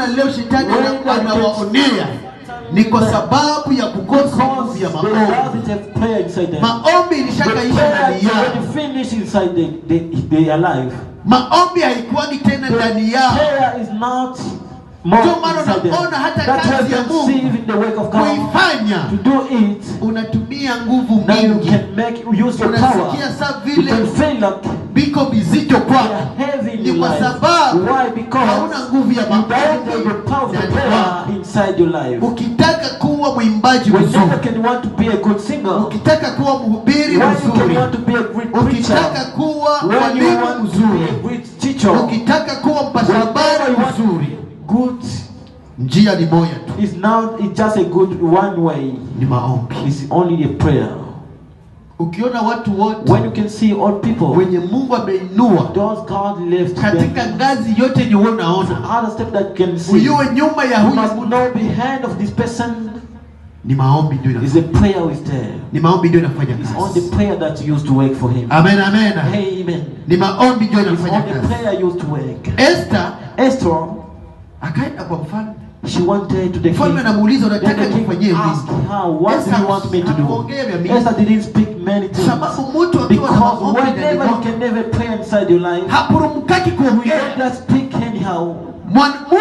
unaona leo shetani When you can anawaonea ni kwa sababu ya kukosa nguvu Because ya they maombi. doesn't have prayer inside them. Maombi The ilishakaisha prayer ndani is yao. already finished inside their life. Maombi haikuwagi tena ndani yao. Prayer is not more Ndio maana inside them. unaona hata That's why kazi you ya can Mungu see even the work of God. kuifanya To do it, unatumia nguvu now you mingi, can make use your power. unasikia saa You vile can feel like biko vizito they kwako, are heavy in ni your kwa life. sababu Why? Because hauna nguvu ya you don't have maombi the power of the ndani prayer mwako. inside your life. Ukitaka kuwa mwimbaji Whenever mzuri, can want to be a good singer, ukitaka kuwa mhubiri when you can mzuri, want to be a great ukitaka preacher, kuwa when you mwalimu want to be mzuri, a great teacher, ukitaka kuwa mpasha whenever habari you want to mzuri, be good, njia ni moja tu, it's not, it's just a good one way. ni maombi. It's only a prayer. Ukiona watu wote When you can see all people, wenye Mungu ameinua those God left katika them, ngazi yote yenye wewe unaona, other step that you can see, ujue nyuma ya you huyu must mtu know behind of this person ni maombi ndio is inafanya, a prayer is there. ni maombi ndio inafanya It's only kazi. prayer that used to work for him. Amen, amen. Amen. Ni maombi ndio It's inafanya only kazi. prayer used to work. Esther Esther, akaenda kwa mfalme. she wanted to the king. Mfalme anamuuliza Then unataka the king nikufanyie asked nini? her, what do you want me to do? Hakuongea vya mingi. Esther didn't speak many things. Sababu mtu akiwa na Because maombi ndani whenever you mwake can never pray inside your life, hapurumkaki you kuongea. don't just speak anyhow.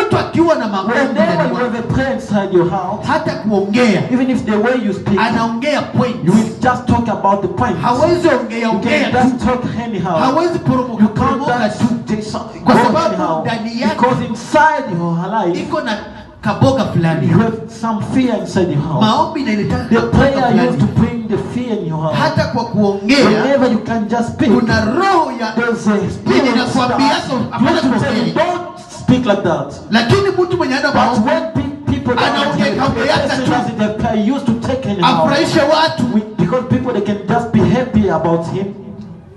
Mtu akiwa na maombi Whenever ndani you have mwake a prayer inside your heart, hata kuongea even if the way you speak, anaongea point, you will just talk about the point. hawezi ongea You ongea can tu, just talk anyhow. hawezi poromoka You can't poromoka just tu, take some, Kwa go sababu anyhow. ndani yake- Because inside your life, iko na kaboga fulani. you have some fear inside your heart. Maombi inaleta The kaboga prayer used to fulani, bring the fear in your heart. hata kwa kuongea Whenever you can just speak, kuna roho ya there's a spirit inakwambia that hapana used to tell you, kuongea. don't speak like that. Lakini mtu mwenye ana But maombi when people don't Anaongea have kaongea prayer, tu. doesn't have prayer, used to take anyhow. afurahishe watu Because people they can just be happy about him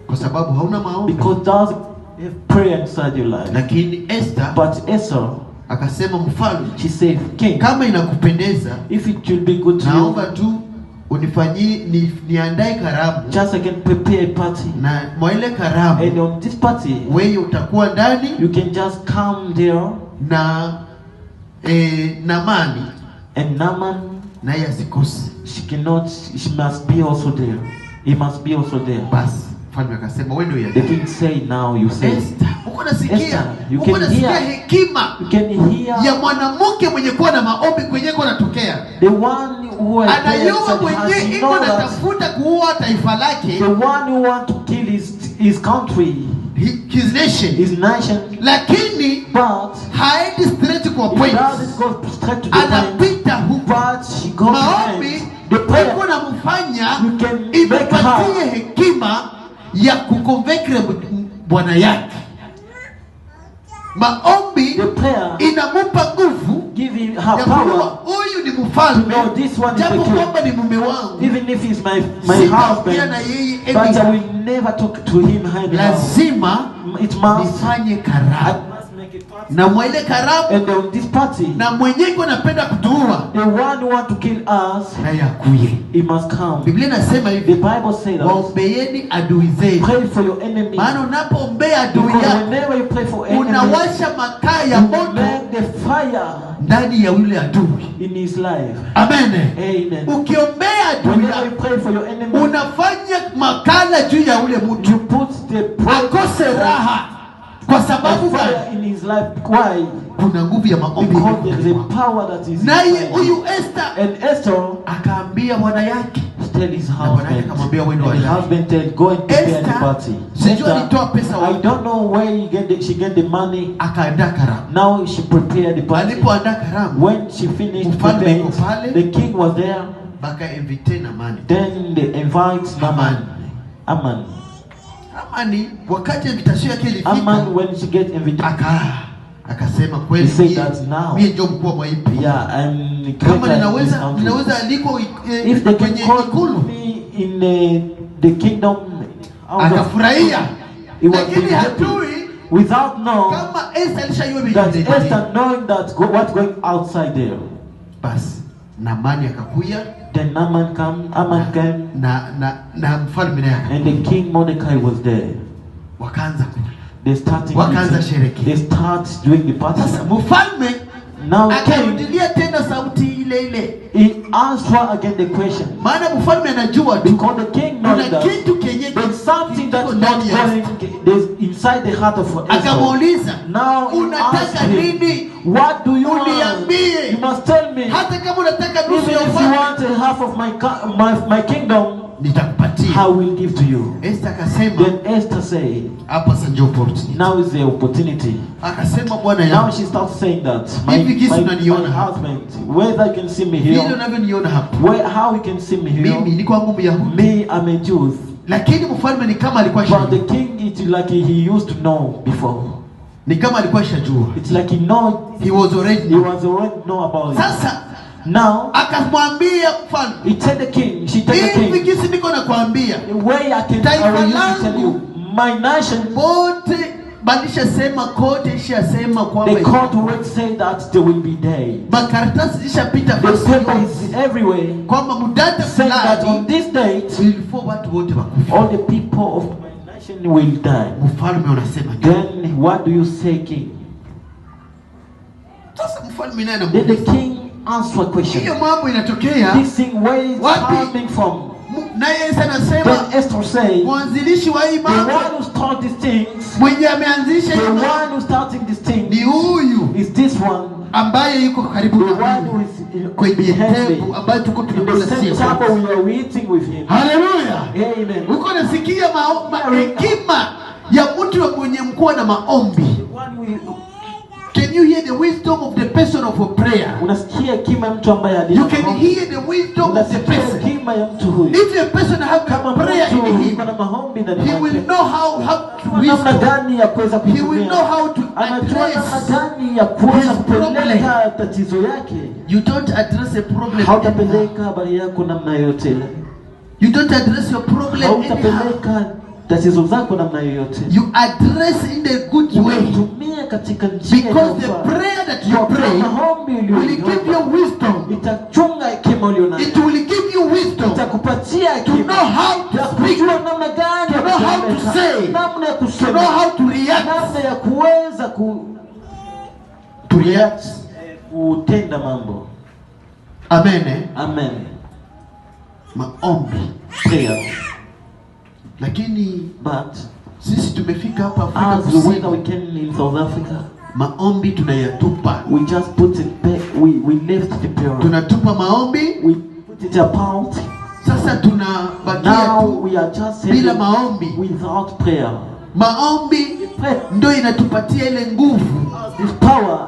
kwa sababu hauna maombi. because does have prayer inside your life. Lakini Esther But Esther, akasema, mfalme, she said, King, kama inakupendeza, if it will be good to you, naomba tu unifanyie niandae karamu, just I can prepare a party. na mwa ile karamu And on this party, wewe utakuwa ndani you can just come there na Naamani and Naaman, naye asikose. she cannot, she must be also there. He must be also there. Basi mfalme akasema, wewe ndio The uiandae. king say, now you say, Esther, uko nasikia, Esther, you uko can nasikia hear. hekima you can hear ya mwanamke mwenye kuwa na maombi kwenye kwa natokea the one who has prayer anayua inside her, mwenye she iko know that natafuta kuua taifa lake the one who want to kill his country, his nation, his nation, lakini but haendi straight kwa he point, doesn't go straight to the point. anapita huku. But she goes Maombi behind. The prayer, iko namfanya you can make impatie her hekima ya kukonvekre bwana yake. Maombi the prayer inamupa nguvu give him ya her kujua power huyu ni mfalme, to know this one is japo the king. kwamba ni mume wangu, Even if he's my sitaongea na husband, yeye but I anyhow. will never talk to him anyhow. Lazima It must, nifanye I karamu must make a party. na mwa ile karamu, And on this party, na mwenyewe anapenda kutuua the one who want to kill us, naye akuye. he must come. Biblia inasema The hivi, Bible says that waombeeni adui zenu, pray for your enemy. maana unapoombea adui Because yako whenever you pray for enemy, unawasha makaa ya you moto make the fire ndani ya yule adui. in his life. Amen. Amen. Ukiombea adui Whenever you yako pray for your enemy, unafanya makala juu ya ule mtu you put the akose raha. Kwa sababu the gani? fire in his life. Why? Kuna nguvu ya maombi Because there is ndani a mwako. power that is Naye inside. huyu Esther And Esther akaambia bwana yake, tell his bwana yake husband. akamwambia, wewe ndio And the halali. husband tell, go and prepare the Esther, party. sijui Esther, alitoa pesa I wapi, don't know where she get the money. akaandaa karamu. Now she prepared the party. Alipoandaa karamu, When she finished Mfalme preparing, yuko pale. the king was there. bakainvite Naamani. Then they invite Naaman. Aman. Hamani wakati invitation yake ilifika, Aman, when she get invited, akasema kweli, He said mie- that now. mie ndio mkuu wa ipi. yeah, I'm Kama greater in this ninaweza country. ninaweza alikwa If they can kwenye call ikulu, me in the kingdom, out of, akafurahia, he was lakini being happy. hatui Without know kama Esther alishaiwa that vile. Esther knowing that what's going outside there. Basi Naamani akakuya Then Naaman come, Aman came, na mfalme naye akakuya. and the king Mordecai was there. Wakaanza kula. They started Wakaanza eating. sherehe. They start doing the party. Sasa mfalme Now king, akarudilia tena sauti ile ile, he asked her again the question. maana mfalme anajua tu Because the king knows kuna that kitu kenye there's something that's kiko not ndani ya going there's inside the heart of Esther. Akamuuliza, Now he unataka asked him, nini? what do you want? Uniambie. You must tell me. Hata kama unataka nusu Even ya if you ufalme want a half of my kingdom, nitakupatia. I will give to you. Esther akasema, Then Esther said, hapa sasa ndio opportunity. now is the opportunity. Akasema, bwana Now yangu, she starts saying that my, Hivi gisi my, unaniona my hapa. husband, whether you can see me vile here, unavyoniona hapa, where how you can see me mimi here, niko wangu Myahudi, me I'm a Jew. lakini mfalme ni kama alikuwa But the shajua, king, it's like he used to know before. ni kama alikuwa shajua, It's like he know, he was already he was already know about it. Sasa Now akamwambia mfalme, he tell the king, she tell the hivi king, gisi niko nakwambia, the way I can, Taifa I will use to tell you, my nation, wote balishasema kote, ishasema kwamba the court will say that they will be dead. makaratasi zishapita The fasi paper yote is everywhere kwamba mudata saying that on fulani this date, ilifo watu wote wakufa. all the people of my nation will die. Mfalme unasema nini? Then what do you say, king? Sasa mfalme naye Then the anamuuliza, king answered a question. hiyo mambo inatokea This thing, where is Wapi? coming from? Naye Yesu anasema Then Esther said, mwanzilishi wa hii the mambo one who started these things, mwenye ameanzisha the hii mambo one who starting these ni things huyu is this one, ambaye yuko karibu the na one mimi who is kwenye behind me. tebu ambayo tuko In the tunakula same sisi. table we are eating with him. Haleluya! Amen. Uko nasikia hekima ya mtu mwenye mkuwa na maombi. The one who Can you hear the wisdom of the person of a prayer? unasikia hekima ya mtu ambaye aliye You na can maombi. hear the wisdom of the Unasikia person. hekima ya mtu huyu. If a person have a Kama prayer mtu in him, yuko na maombi ndani he will mwake, know how to anajua namna wisdom. gani ya kuweza He will kuitumia. know how to Anajua namna address. gani ya kuweza his problem. kupeleka tatizo yake. You don't address a problem. anyhow. Hautapeleka habari yako namna yoyote ile. You don't address your problem anyhow. Hautapeleka tatizo zako namna yoyote. You address in the good way. Unatumia katika njia Because the inayofaa. prayer that you Kwa kuwa pray maombi will give uliyoiomba you wisdom. itachunga hekima ulionayo, It will give you wisdom itakupatia to hekima know how to ya speak, kujua namna gani To ya know how to kusemeka, say. namna ya to know kusema, how to react. namna ya kuweza To react. kutenda mambo. Amen. Eh? Amen. Maombi. Prayer. Lakini But sisi tumefika hapa Afrika as the weather we Kusini, came in South Africa, maombi tunayatupa. we just put it back. We left the prayer. Tunatupa maombi, We put it apart. sasa tunabakia Now tu we are just bila having maombi. without prayer. Maombi Prayer ndio inatupatia ile nguvu this power,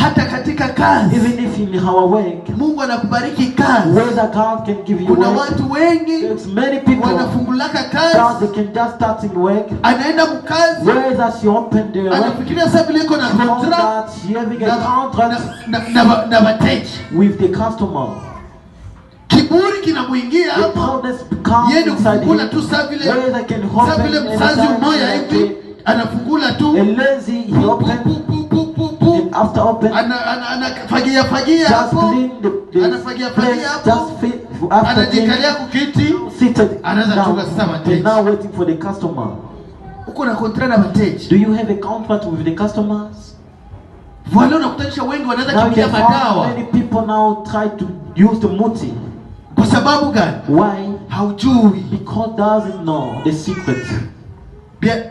hata katika kazi. even if in our work, Mungu anakubariki kazi. whether God can give you Kuna work, watu wengi there's many people wanafungulaka that kazi, they can just start in work. anaenda mkazi, Whether she opened the work, anafikiria sasa vile iko na she found contract that she having a na, contract na wateja. with the customer. Kiburi kinamuingia The hapo, proudness comes yeye ni inside kufungula him. tu saa vile Whether can saa open vile mzazi anytime, mmoja like hivi anafungula tu a lazy, he pu, opened pu, pu, pu, pu, pu. and after open, Ana- ana- anafagia fagia just hapo, clean the anafagia place, fagia hapo, just fit after clean, anajikalia kukiti, seated Anaanza down kuchunga sasa wateja. and now waiting for the customer. Uko na contract na wateja. Do you have a contract with the customers? Wale unakutanisha wengi wanaweza Now you kimbia can find madawa. many people now try to use the muti. Kwa sababu gani? Why? Haujui. Because doesn't know the secret.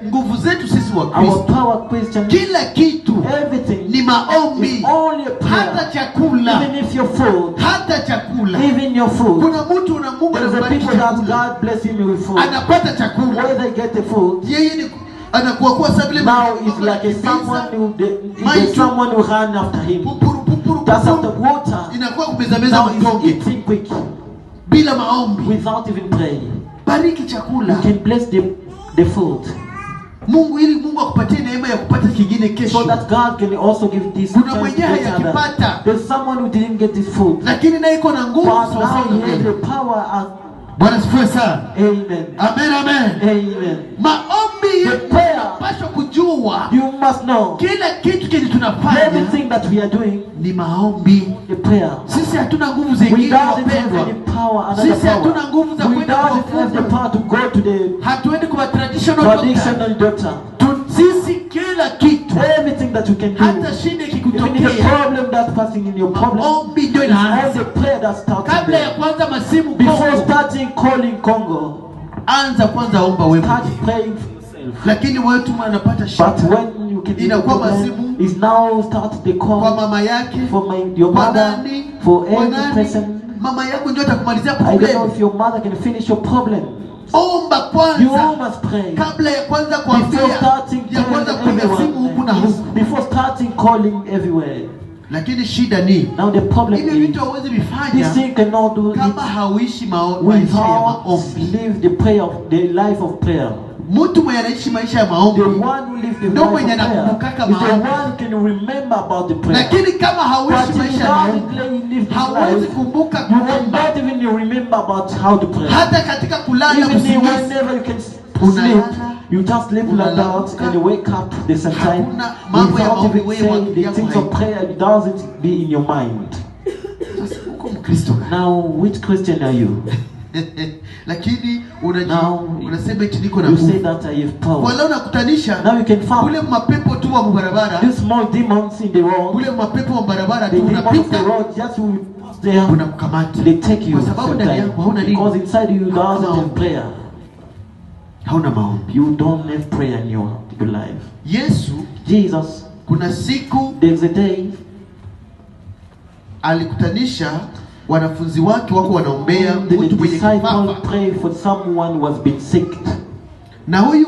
Nguvu zetu sisi wa Our Kristo, power Christian, kila kitu everything ni maombi, is only a hata prayer. chakula, Even if your food, hata chakula. even your food, Kuna mtu na Mungu there's a anakubariki people that chakula, God bless him with food. anapata chakula, Where they get the food, yeye ni anakuwa kuwa sasa vile now it's like a someone who there's someone who ran after him. pupuru pupuru That's after pupuru, water. inakuwa kumezameza Now he's matonge eating quick bila maombi. without even praying. Bariki You chakula can bless the food Mungu, ili Mungu akupatie neema ya kupata kingine so kesho. that God can also give this Kuna chance to mwenye get other. hayakipata. There's someone who didn't get this food, Lakini naye iko na nguvu but sawa now sawa he na has the wewe. power. As, Bwana sifiwe sana. amen. Amen, amen. Amen. Maombi The yetu prayer. tunapaswa kujua You must know kila kitu kenye tunafanya everything that we are doing, ni maombi. the prayer. Sisi hatuna nguvu We zingine doesn't have wapendwa, any power, another Sisi hatuna power. nguvu za We kwenda kwa doesn't have the wafumu. power to go to the Hatuendi kwa traditional doctor. traditional doctor. Tu, Sisi kila kitu, Everything that you can do, hata shida even the ikikutokea, problem that's passing in your problem, maombi ndio it's all inaanza. the prayer that starts Kabla ya there. kuanza masimu Before Kongo, starting calling Congo, anza kwanza omba wewe start mwenyewe. praying for yourself. Lakini watu wanapata But shida when you can Inakuwa masimu is now start the kwa call mama yake, for my your kwa mother, nani, for kwa every nani. person. Mama yako ndio atakumalizia I don't know problem. if your mother can finish your problem. Omba You kwanza must pray. kabla ya kwanza Before kuambia, starting ya kwanza telling kupiga simu huku na everyone, huku. before starting calling everywhere. Lakini shida ni Now the problem hivi is vitu hauwezi this vifanya thing cannot do it kama hauishi maisha ya without maombi. live the prayer of the life of prayer. Mtu mwenye anaishi maisha ya The maombi one who lives the Ndio life of mwenye prayer anakumbukaka is the maombi. one can remember about the prayer. Lakini kama hauishi But if maisha you ya don't maombi, live this hauwezi life, kumbuka you kuomba cannot even remember about how to pray. hata katika kulala Even usingizi. whenever you can sleep, Unalala, you just sleep like that unalamuka. and you wake up the same time Hakuna mambo ya without maombi even wewe saying akili the yako things of haipo. prayer. It doesn't be in your mind. Sasa uko Mkristo gani? Now, which Christian are you? Lakini Now, unasema eti niko na You say nguvu. that I have power. Wala unakutanisha Now you can find ule mapepo tu wa barabara, these small demons in the road. ule mapepo wa barabara The tu demons of the unapita road just will pass there. unakukamata. They take you Kwa sababu ndani sometime. yako hauna nini? Because inside you doesn't have prayer. Hauna maombi. You don't have prayer in your life. Yesu Jesus, kuna siku there's a day alikutanisha wanafunzi wake wako wanaombea the mtu mwenye disciple kifafa, pray for someone who has been sick. na huyu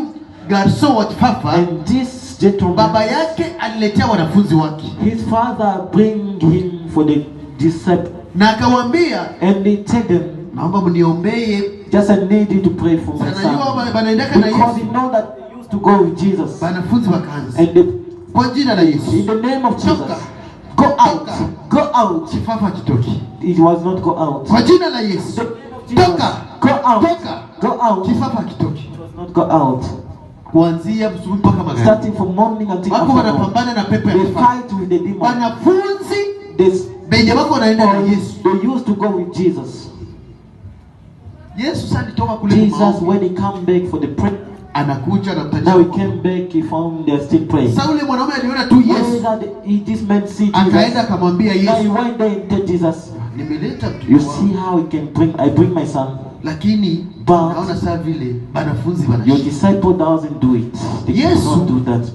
garso wa kifafa And this gentleman, baba yake aliletea wanafunzi wake his father bring him for the disciple, na akawaambia, and they tell them, naomba mniombee. just I need you to pray for my Sanajua son. banaendaka na Because Yesu. he know that they used to go with Jesus. Wanafunzi wakaanza And they, kwa jina la in Yesu, the name of Jesus, Toka. go out, Toka. go out. kifafa kitoki. It was not go out. Kwa jina la Yesu, The name of Jesus, toka, go out, toka, go out. It kifafa kitoki. was not go out. Kuanzia asubuhi mpaka magharibi Starting from morning until wako afternoon, wanapambana na pepo ya they kifafa. fight with the demon. Wanafunzi They, benye wako wanaenda na Yesu. they used to go with Jesus. Yesu sasa alitoka kule Jesus, maombi, when he come back for the prayer, anakuja anamtanisha. now he came back, he found they are still praying. Sasa yule mwanaume aliona tu Yesu, Whether this man see akaenda Jesus, akamwambia now he Yesu, went there and tell Jesus, nimeleta you mtoto see wangu, how he can bring, I bring my son. lakini But naona saa vile wanafunzi your wanashindwa. disciple doesn't do it. They Yesu cannot do that.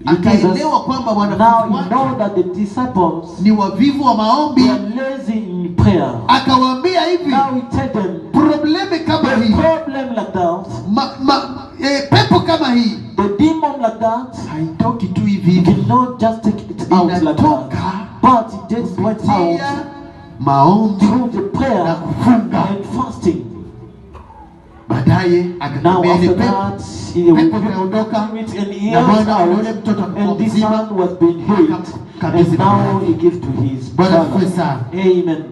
You Jesus, Akaelewa kwamba now wanafunzi you wake know that the disciples ni wavivu wa maombi, they are lazy in prayer. akawaambia hivi, Now he tell them probleme kama the hii problem like that, pepo kama hii the demon like that, haitoki tu hivi you hivi, cannot just take it out like that. Inatoka But it just went out kupitia maombi through the na prayer kufunga. and fasting. Baadaye Now akakemea ile after pepo, that, he pepo ikaondoka, it and he na out, Bwana aliona mtoto akakuwa and this mzima. man was being healed, Akamkabidhi and baba now yake. he gave to his Bwana asifiwe brother. sana. Amen.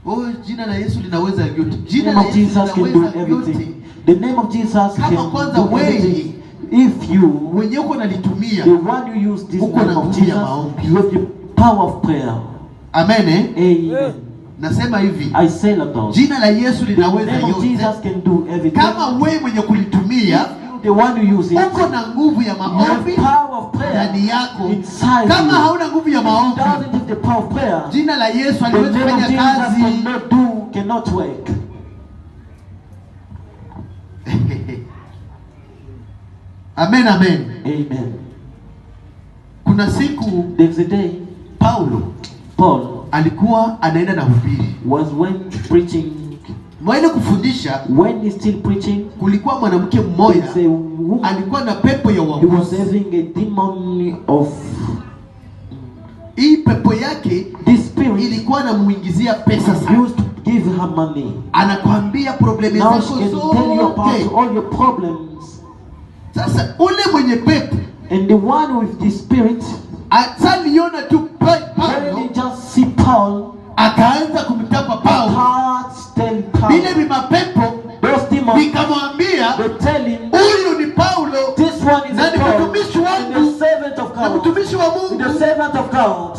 Oh, jina la Yesu linaweza yote. The Jina name la of Yesu Jesus can do linaweza yote. everything. The name of Jesus Kama can kwanza do wewe everything. If you, Mwenyewe uko unalitumia. the one who use this Uko name na of nguvu ya Jesus, maombi. you have the power of prayer. Amen. Eh? Amen. Nasema hivi, I say like that. jina la Yesu The linaweza name of yote. Jesus can do everything. Kama wewe mwenye kulitumia If you, the one who use it, uko na nguvu ya you have maombi power of prayer ndani yako. inside Kama you. hauna nguvu ya If you maombi, doesn't have the power of prayer, jina la Yesu the haliwezi name of kufanya Jesus kazi. cannot do, cannot work. Amen, amen. Amen. Kuna siku There's a day Paulo Paul alikuwa anaenda na hubiri, was when preaching, mwaende kufundisha. when he's still preaching, Kulikuwa mwanamke mmoja there's a woman, alikuwa na pepo ya he was uaguzi. having a demon of Hii pepo yake this spirit ilikuwa anamuingizia pesa sana, used to give her money. anakwambia problemi Now zako she can tell you about zote. all your problems. Sasa ule mwenye pepo And the one with the spirit, asaliona tu when Paulo he just see Paul, akaanza kumtapa Paulo, hearts tell Paul, vile vimapepo those demons, vikamwambia they tell him, huyu ni Paulo this one is na a ni Paul, mtumishi and wangu the servant of na God, mtumishi wa the Mungu. servant of God.